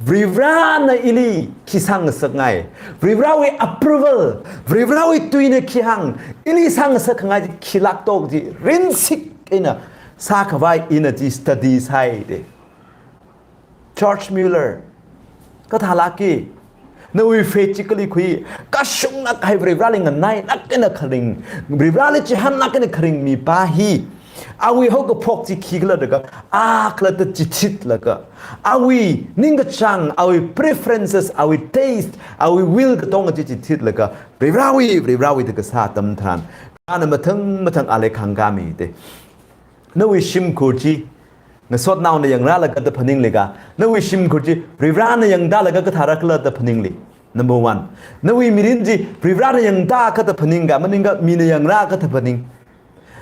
Varivarāna ili khi sāngasakngai, Varivarāwui approval, Varivarāwui tuina khi hāng, ili sāngasakkhangai chi khilāk to kaji rinsik eina sākhavai ina chi study sāi te. George Muller, kathālāki, Nawui faith chi kali khui, kashunglāk kahai Varivarali nganailāk eina kharing, Varivarali chihānlāk eina kharing mipā hi, awui haokaphok chi khikhala da ka, a khalatta chithitlaga, awui ningkachāng, awui preferences, awui taste, awui will katonga chi chithitlaga, Varivarawui, Varivarawui da kasā atam tharan, ana mathang mathang ali khāngkāmi te. Nawui shimkhur chi, ngasotnaona yangrālaga da phaningli ka, nawui shimkhur chi, Varivarana yangtālaga kathāra khala da phaningli. Number one. Nawui mirin chi, Varivarana yangtā kha da phaning ka, maningkha mina yangrā kha da phaning.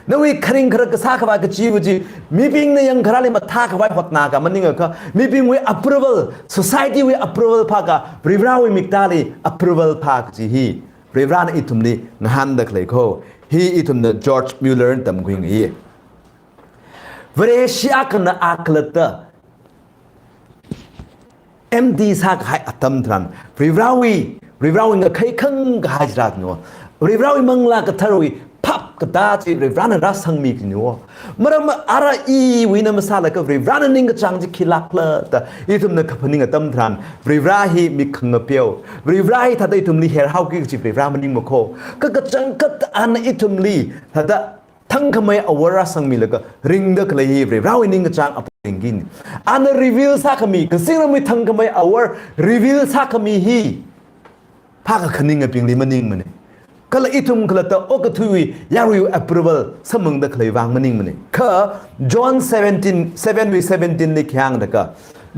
Nawui kharing kharak kasā khavai kachiva chi, mibingna yangkharali mathā khavai hotna ka, maningakha, mibingwui approval, society wui approval phā ka, Varivarawui miktāli approval phā kachi hi, Varivarana ithumli ngahānda khalei ko, hi ithumna George Muller tamkhuingai. Vareshi akhana a khalatta empty sākahai atam tharan, Varivarawui, Varivarawui ngakhai khangkahai chi rātno. Varivarawui Manglā Katharawui phap katā chi Varivarana rāsangmi kajino. Maram ara iwuina masālaga Varivarana ningkachāng chi khilākla da ithumna kaphaning atam tharan, Varivara hi mik khangapeo, Varivara hi thāda ithumli herhaoki kachi Varivara maningmako. Kha kachangkhat ana ithumli thāda thangkhamei awor rāsangmilaga ringda khalei hi Varivarawui ningkachāng apong ringkini. Ana reveal sākhami, kazingramwui thangkhamei awor reveal sākhami hi phākakhaningabingli maningmane. Kala ithum khalatta okathuiwui yaruiwui approval samphangda khalei vang maningmane. Kha John seventeen, seven wui seventeen li khi hāngda ka,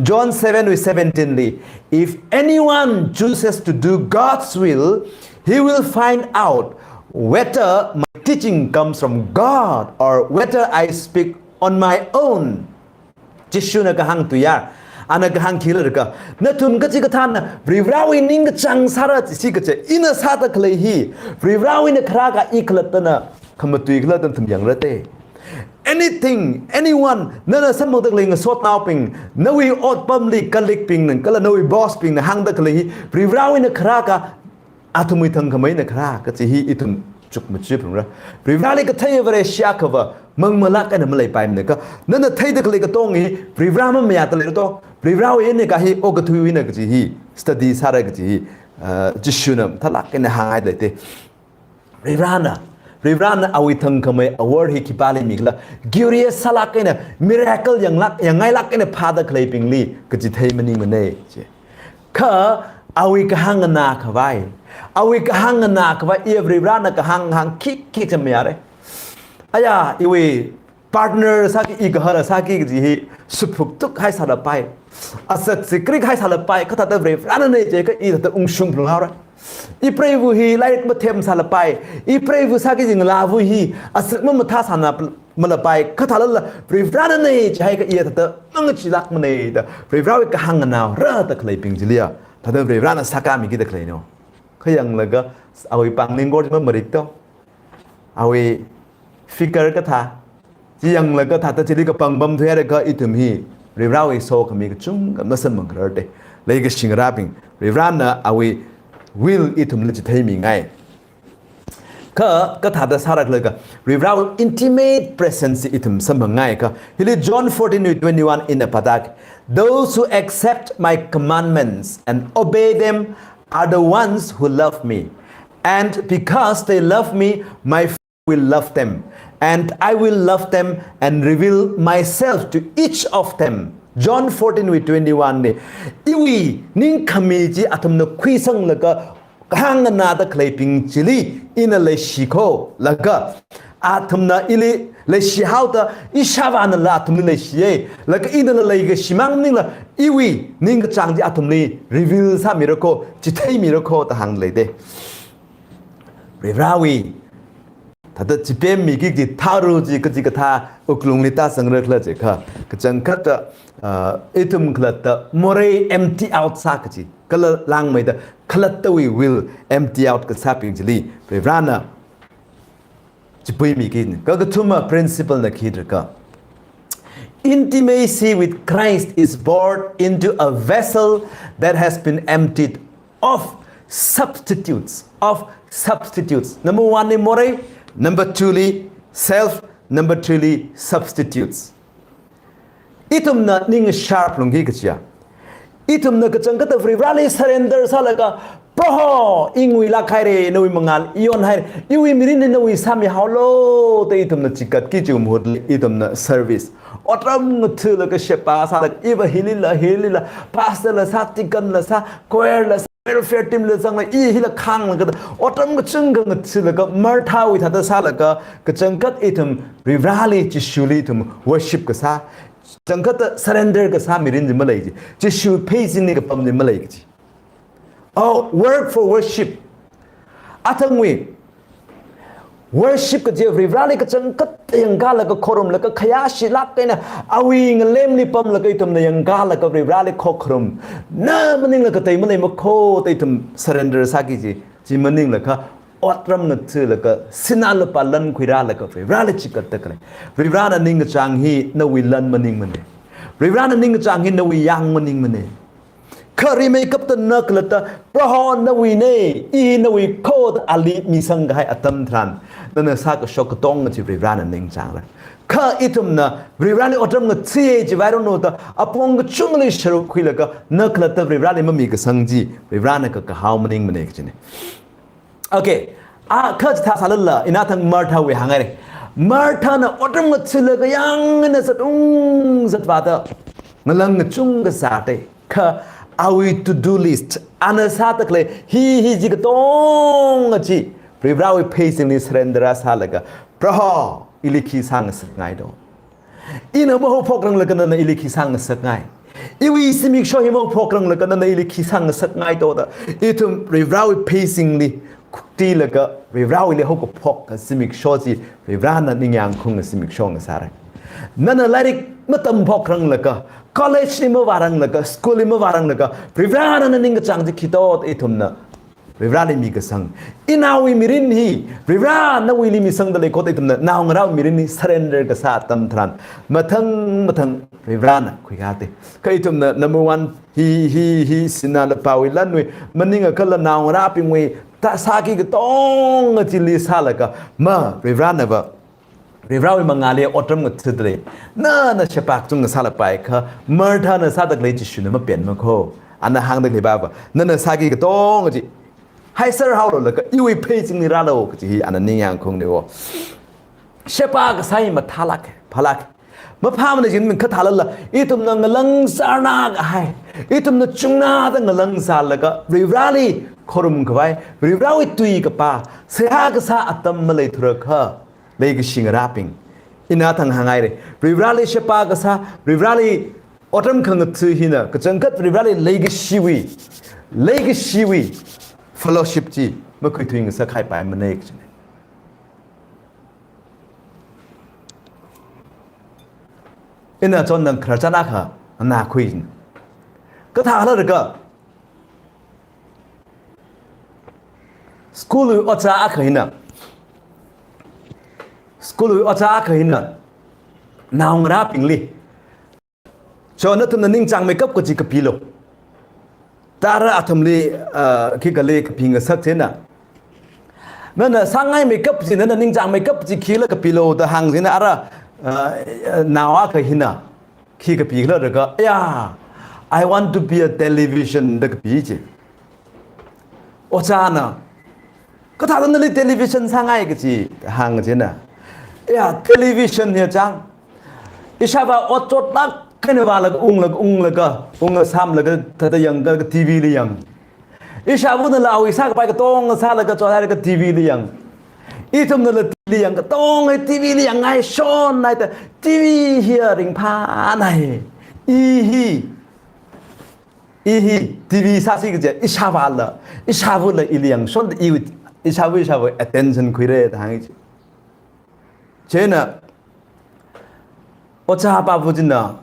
John seven wui seventeen li, "If anyone chooses to do God's will, he will find out whether my teaching comes from God or whether I speak on my own." Jishuna kahāng tuiyār, ana kahāng khila da ka, nathum kachikathāna Varivarawui ningkachāng sāra chisi kaje, ina sāda khalei hi Varivarawuina kharā ka i khalattana khamatui khala da nathum yangra te. Anything, anyone, nana samphangda khalei ngasotnaobing, nawui otpamli colleague bingna, kala nawui boss bingna hāngda khalei hi Varivarawuina kharā ka, athumwui thangkhameina kharā kachi hi ithum chukmajā phalungra. Varivarali kathei Vareshi akhava mangmalāk eina maleipaimana ka, nana theida khalei katonga hi Varivara mamayāda leira to, Varivarawuina ka hi okathuiwuina kachi hi study sāra kachi hi, ah, Jishuna mathālāk eina hānghaida lei te. Varivarana, Varivarana awui thangkhamei awor hi khipāli mikhala, curious sālāk eina, miracle yanglāk, yangngailāk eina phāda khaleibingli kachithei maningmane chi. Kha awui kahāng nganā khavai, awui kahāng nganā khavai, iya Varivarana kahāng hāng khik khik cham mayāre. Aya, iwui partner sāki, i gahara sāki kaji hi suphuk tuk haisālapai, azat zikrik haisālapai, kha thāda Varivarana ne jiakha i thāda ungshung phalunghaora. I preiva hi lairik mathem sālapai, i preiva sāki jinglava hi azat mamathā sāna pal-, malapai, kha thālala Varivarana ne jiakha i thāda mangachilākmane da, Varivarawui kahāng nganāra da khaleibing chiliya, thāda Varivarana sākāmiki da khaleino. Kha yanglaga awui pāng ningkor chi mamarik to. Awui figure kathā chi yanglaga thāda chili kapang pamthuihaira kha ithum hi Varivarawui sokhami kachungkha masamphang kharar te. Leikashi ngarābing, Varivarana awui will ithumli chitheimi ngai. Kha, kathāda sāra khala ka, Varivarawui intimate presence ithum samphangngai ka. Hili John fourteen wui twenty-one ina pāda, "Those who accept my commandments and obey them are the ones who love me. And because they love me, my Father will love them. And I will love them and reveal myself to each of them." John fourteen wui twenty-one li, iwui ningkhami chi athumna khuisanglaga kahāng nganāda khaleibing chili ina leishikho, laga athumna ili leishihaoda ishāvānala athumli leishiye, laga inala leikashi mang maningla iwui ningkachāng chi athumli reveal sāmirakho, chitheimirakho da hāngda lei te. Varivarawui thāda chipemmiki kaji tharu chi kachikathā wuklungli tāzangra khala jiakha, kachangkhatta, ah, ithum khalatta morei empty out sā kaji, kala langmeida khalattawui will empty out kasābing chili Varivarana chipuimiki. Kakathuma principle na khi da ka, intimacy with Christ is brought into a vessel that has been emptied of substitutes, of substitutes. Number one li morei, number two li self, number three li substitutes. Ithumna ning sharp lungki kachiya, Ithumna kachangkhatta Varivarali surrender sālaga, Proho, i nguilāk haira, nawui mangāli i yonhaira, iwui mirinli nawui sāmihaolu, da ithumna chikatki kaji mahutli, ithumna service. Otram ngathalaga sheba sālaga, iva hilila, hilila, pastor la sā, deacon la sā, choir la sā, welfare team la zangla, i hila khanglaga, otram kachungkha ngathalaga, Marthawui thāda sālaga, kachangkhat ithum Varivarali, Jishuli ithum worship kasā, kachangkhatta surrender kasā mirin chi malei chi. Jishi pheisingnili kapam chi malei kaji. Oh, work for worship. Athangwui worship kaji Varivarali kachangkhatta yangkālaga khorumlaga khayāshilāk eina awui ngalemli pamlaga ithumna yangkālaga Varivarali khokharum. Na maningla katei maleimakho da ithum surrender sāki kaji. Chi maningla kha otram ngathalaga sinā lupā lan khuirālaga Varivarali chikatta khalei. Varivarana ningkachāng hi nawui lan maningmana. Varivarana ningkachāng hi nawui yang maningmana. Kha rimeikapta na khalatta, Proho nawuina, i nawuikho da ali misangkahai atam tharan, nana sākashok katonga chi Varivarana ningchāngra. Kha ithumna Varivarali otram ngathaya chivairanu da apong kachungli sharuk khuilaga na khalatta Varivarali mamikasang chi Varivarana kakahao maningmana kajina. Okay. A, kha chithā sālala, ina thang Marthawui hānghaira. Marthana otram ngathalaga yāng eina zatung zatvāda ngalang kachungkha sāda, kha awui to-do list, ana sāda khalei hi hi chi katonga chi Varivarawui pheisingnili surrender sālaga, Proho, ili khi sāngasakngai do? Ina mahaophokranglakha nana ili khi sāngasakngai? Iwui zimiksho hi mahaophokranglakha nana ili khi sāngasakngai do da ithum Varivarawui pheisingnili khuktilaga Varivarawuili haokaphok zimiksho chi Varivarana ningyāngkhaung zimiksho ngasāra. Nana lairik matamphokranglakha, college li mavāranglakha, school li mavāranglakha, Varivarana ningkachāng chi khi do da ithumna Varivarali mikasang. Inaowui mirin hi Varivara nawuili misangda leikho da ithumna naongarāwui mirin hi surrender kasā atam tharan, mathang mathang Varivarana khuikāda. Kha ithumna number one hi, hi, hi sinā lupāwui lanwui maningakhala naongarābingwui ta sāki katonga chili sālaga ma Varivaranava Varivarawui mangāli otram ngathada lei. Nana sheba kachungkha sālapai kha, Marthana sāda khalei Jishuna mapenmakho. Ana hāngda khalei baba, nana sāki katonga chi haiser haolalaga iwui pheisingnili rālu kaji hi ana ningyāngkhaungna wo. Sheba kasā hi mathālāk, phālāk. Maphāmana jin min kathālala, ithumna ngalang sārnakahai, ithumna chungna da ngalang sālaga Varivarali khorumkhavai, Varivarawui tui kapā, seihā kasā atam maleithurakha, leikashi ngarābing, ina thang hānghaira. Varivarali sheba kasā, Varivarali otram khangatha hina, kachangkhat Varivarali leikashiwui, leikashiwui fellowship chi makhuithuingasakhaipaimana kajina. Ina chon nang khararchan akha ana khuina. Kathālalaga, school wui ojā akha hina, school wui ojā akha hina naongarābingli, chon nathumna ningchāngmeikap kaji kapilu. Tara athumli, ah, khikha li kapingasak china, nana sāngaimeikap chi, nana ningchāngmeikap chi khila kapilu da hāng china, ara, ah, nao akha hina khi kapikhala laga, ya, "I want to be a television," da kapi chi. Ojāna, "Kathāda nali television sāngai kaji?" hāng china. "Ya, television hi chang, ishāvā ot chotlāk eina vālaga, unglaga, unglaga, ungsamlaga, thāda yanglaga, T V li yang. Ishāvānala awui sākapai katonga sālaga, chothailaga T V li yang. Ithumnala T V li yang, katonga T V li yangngai, shonnaida, T V hi ringphānai. I hi, i hi T V sāsi kaja, ishāvāla, ishāvāla ili yangshonda, i, ishāvā, ishāvā attention khuira," da hāngi chi. China, ojā pāva china,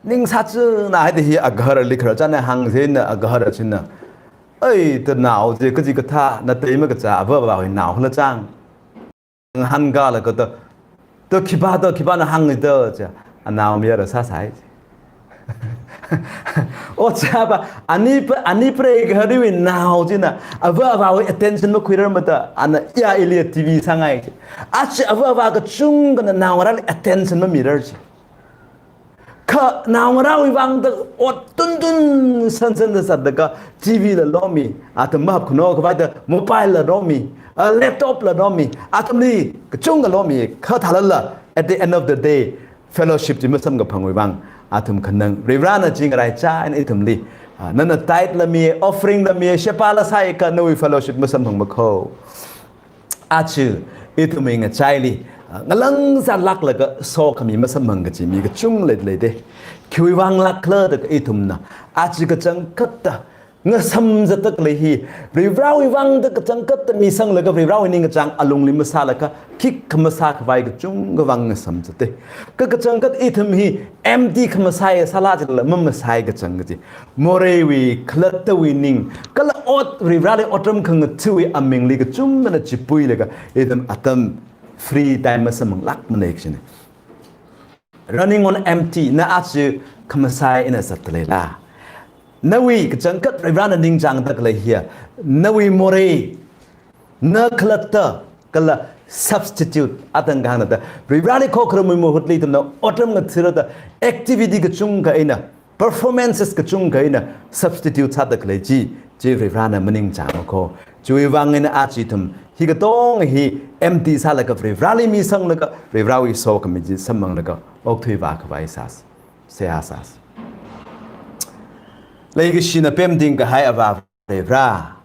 ningsāchungna haida hi agaharali khararchan hāng china, agahara china, "Ai, ta nao chi kachikathā, natei makachā, avā avāwui naola chang. Ngahānkālaga ta, ta khipā, ta khipāna hāngli ta," cha, anaomayara sāsai. Ojā pā, ani pa, ani preigaharewui nao china, avā avāwui attention makhuirarmada, ana ya ili T V sāngai chi. Achi avā avā kachungkhana naongarāli attention mamirar chi. Kha naongarāwui vangda ot tuntun sansan da zatlaga T V la lomi, athum mahap khano khavai da mobile la lomi, a laptop la lomi, athumli kachungkha lomi, kha thālala, at the end of the day, fellowship chi masamkaphangwui vang, athum khanang, Varivarana chi ngaraichā eina ithumli, ah, nana tithe la mi, offering la mi, sheba la sāakha nawui fellowship masamphangmakho. Aja, ithumwui ngachaili, ah, ngalāng zatlāklaga sokhami masamphang kaji mi kachung leilei de. Khiwui vang lākhala da ithumna, aja kachangkhatta, ngasam zatda khalei hi, Varivarawui vangda kachangkhatta misanglaga Varivarawui ningkachāng alungli masālaga, khikha masā khavai kachungkha vang ngasam zate. Kha kachangkhat ithum hi empty khamasai sāla jilala mamasai kachang kaji. Moreiwui, khalattawui ning, kala ot Varivarali otram khangatha̱wui amingli kachungkhana chipuilaga, ithum atam free time masamphanglākmana kajina. Running on empty, na aja khamasai eina zatda leila? Nawui kachangkhat Varivarana ningchāngda khalei hiya, nawui morei, na khalatta kala substitute, atang kahāngna da, Varivarali khokharum mahutli ithumna otram ngathāda activity kachungkha eina, performances kachungkha eina substitute sāda khalei chi, chi Varivarana maningchāngmakho. Chiwui vang eina aja ithum hi katonga hi empty sālaga Varivarali misanglaga, Varivarawui sokhami chi samphanglaga okthuivā khavai sāsa, seihā sāsa. Leikashina pemting kahai Avā Varivara,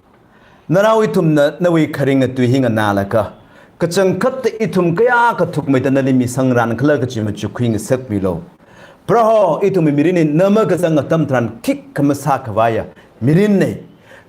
narao ithumna nawui kharinga tui hi nganālaga, kachangkhatta ithum kayākha thukmeida nali misangran khala kaji machuk khuingasakmilu. Proho, ithumwui mirin hi na makazang atam tharan khikha masā khavaiya mirinna.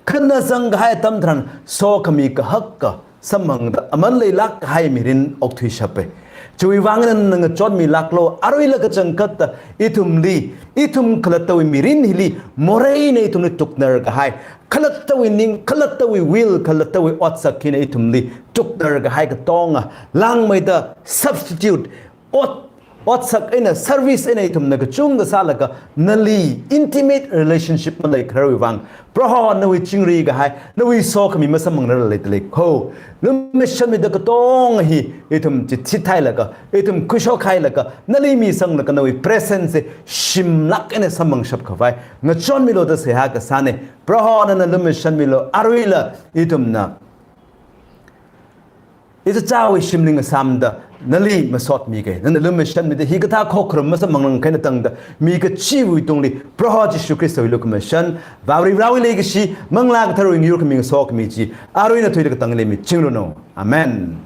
Kha na zangkahai atam tharan sokhami kahaka samphangda aman leilāk kahai mirin okthuishapa. Chiwui vang eina nana ngachonmilāklu, aruila kachangkhatta ithumli, ithum khalattawui mirin hili, morei eina ithumli tuknar kahai, khalattawui ning, khalattawui will, khalattawui otsak hina ithumli tuknar kahai katonga langmeida substitute, ot, otsak eina, service eina ithumna kachungkha sālaga, nali intimate relationship maleikhararwui vang, Proho, nawui chingri kahai, nawui sokhami masamphangrar leida leikho. Lumashanmida katonga hi ithum chithithailaga, ithum khuishokhailaga, nali misanglaga nawui presence hi shimlāk eina samphangshap khavai ngachonmilu da seihā kasāna. Proho, nana lumashanmilu, aruila ithumna ichichāwui shimli ngasāmda nali masotmika. Nana lumashanmida hikathā khokharum masamphangranglakha eina tangda mi kachiwui tungli Proho Jishu Khristawui lukhamashan, Vā Varivarawui leikashi, Manglā Katharawui ngayurkhami ngasokhami chi arui eina thuida katangli michinglu no. Amen.